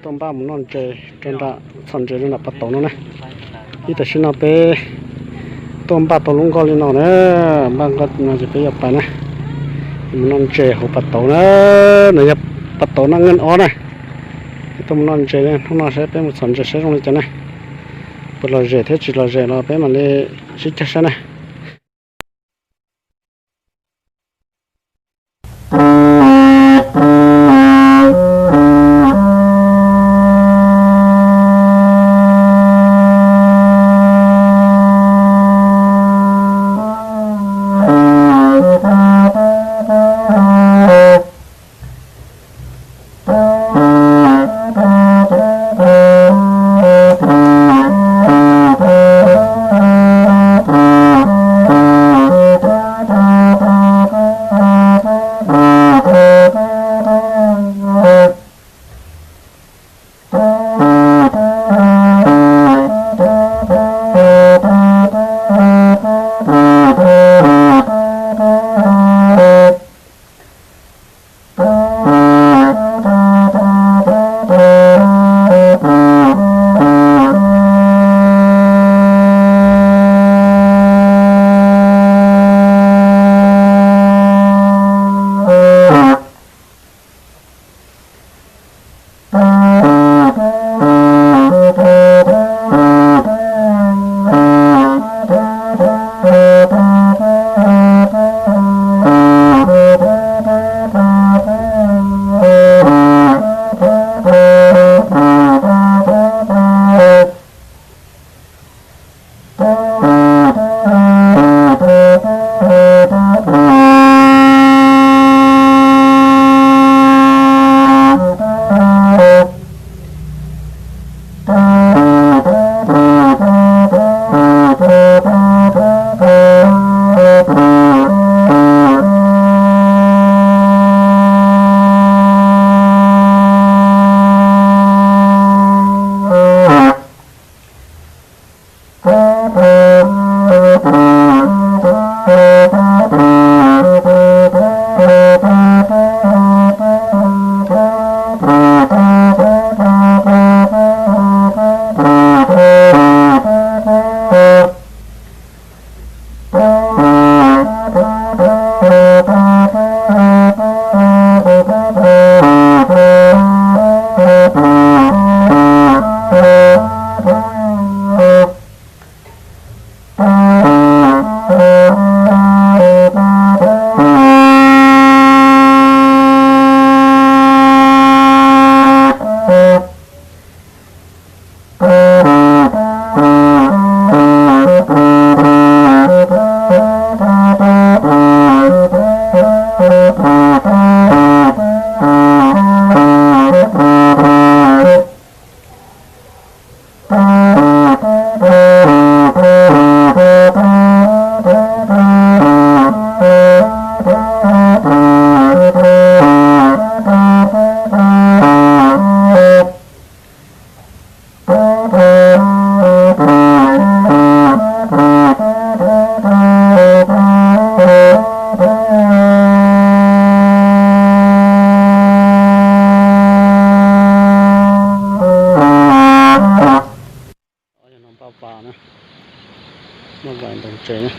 Tuaj npaj mus noj ntses rau nram, txhom ntses rau nram pas tauv no na. Ib tam sim no peb tuaj npaj tau lub nkoj li no na, npaj nkoj no ces peb yuav pais na, mus noj ntses hauv pas tauv na. No yog pas tauv Naj Nkeej ob na. Peb tuaj mus noj ntses, hnub no saib peb mus txhom ntses saib zoo li cas na. Puas lom zem thiab tsis lom zem los peb mam li sib cog saib na. Npaj pas na, npaj pas ntaus ntses na.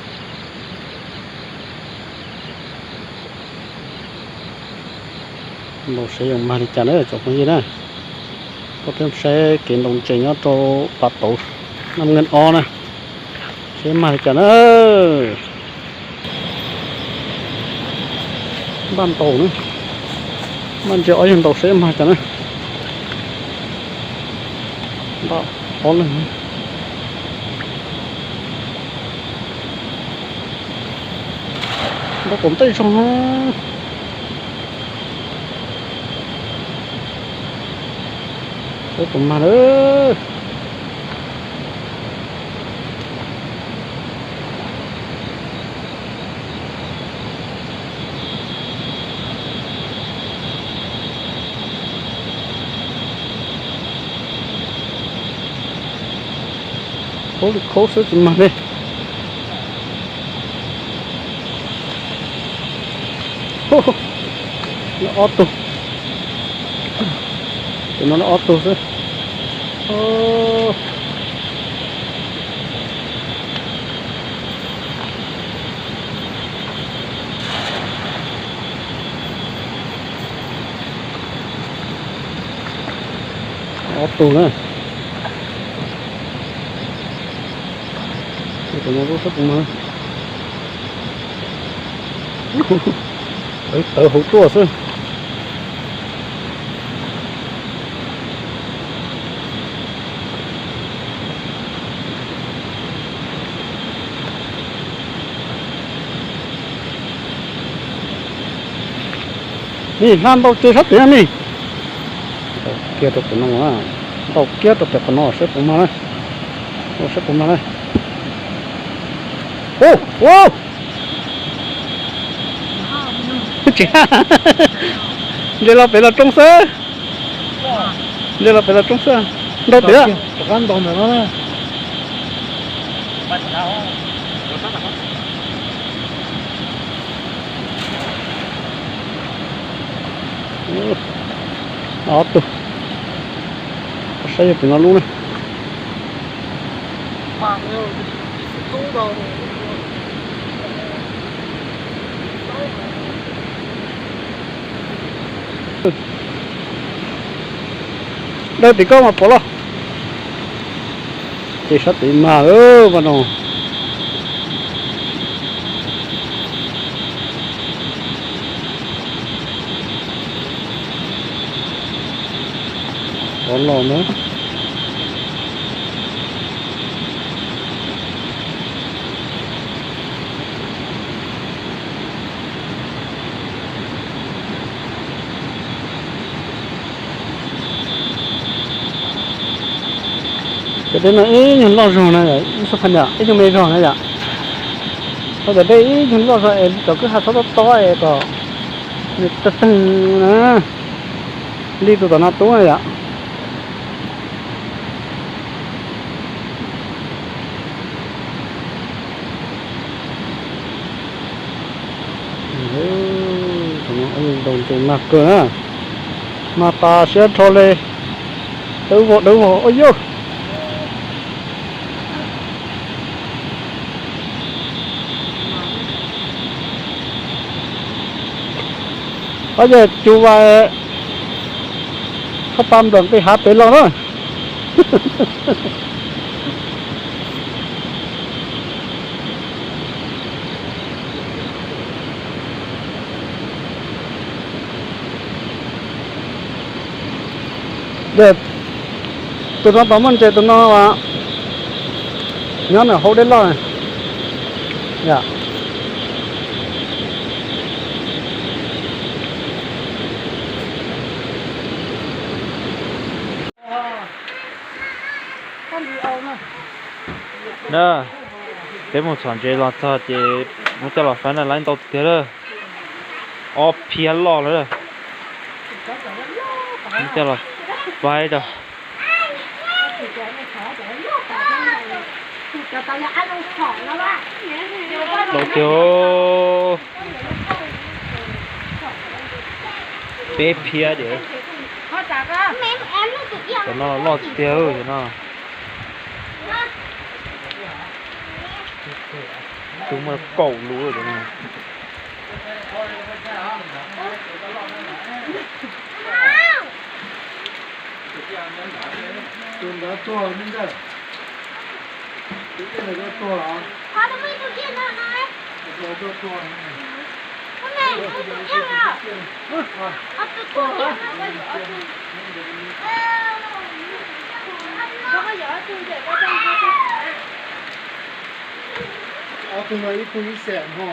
Npau seb yuav mag li cas na tsoom phooj ywg na. Tuaj peb saib kev ntaus ntses nyob rau pas tauv Naj Nkeej ob na, seb mag li cas na. Npaj ntaus na, npaj ntses ob yawg ntaus seb mag li cas na. Npaj ob leeg. Npaj tom ntej zog. Seb puas mag na. Khaub li khaub xwb tsis mag li. Ob tug. Tus no ob tug xwb. Ob tug na. Tus no lub sab pus mag. Tawv hauv tuaj xwb. Mej, hlab ntau ces sab tim mej. Kiag rau tim no, ntau kiag rau tim qhov no, saib puas mag na. Saib puas mag na. Ub, ub. Ntses los pem los roob xwb. Ntses los pem los roob xwb. Ntau tiag. Ob tug. Saib yog tim no lub na. Dawb tim koj mas pom los. Ces sab tim mag mas no. Qhov los na. Cov dej no ib nyuag loj zog na, ib xub pha niam ib nyuag me zog na yom. Cov dej ib nyuag loj zog es cov kwj ha txhob tob tob es kom nws tawg tawg na. Li tus tom no tub na yom. Tus no ntses mag kawg na. Mag tas siab rho li. Dawb vog dawb vog ua yog. Ob yog cus vas thaj pa nplawm nqis hav pem los na. Tus no tau muaj ntses, tus no nyob nram hauv dej loj. Na, peb mus txhom ntses los txog ces muab coj los faib na, lawv ntau tiag lawm. Ob phiab loj lawm. Muab coj los faib rau. Ntau tiag. Peb phiab diam. Cov no loj tiag cov no. Tus muaj kaum lub cov no. Tus ntawd tuag, tus ntawd tuag. Ob tug no ib tug ib xees ho.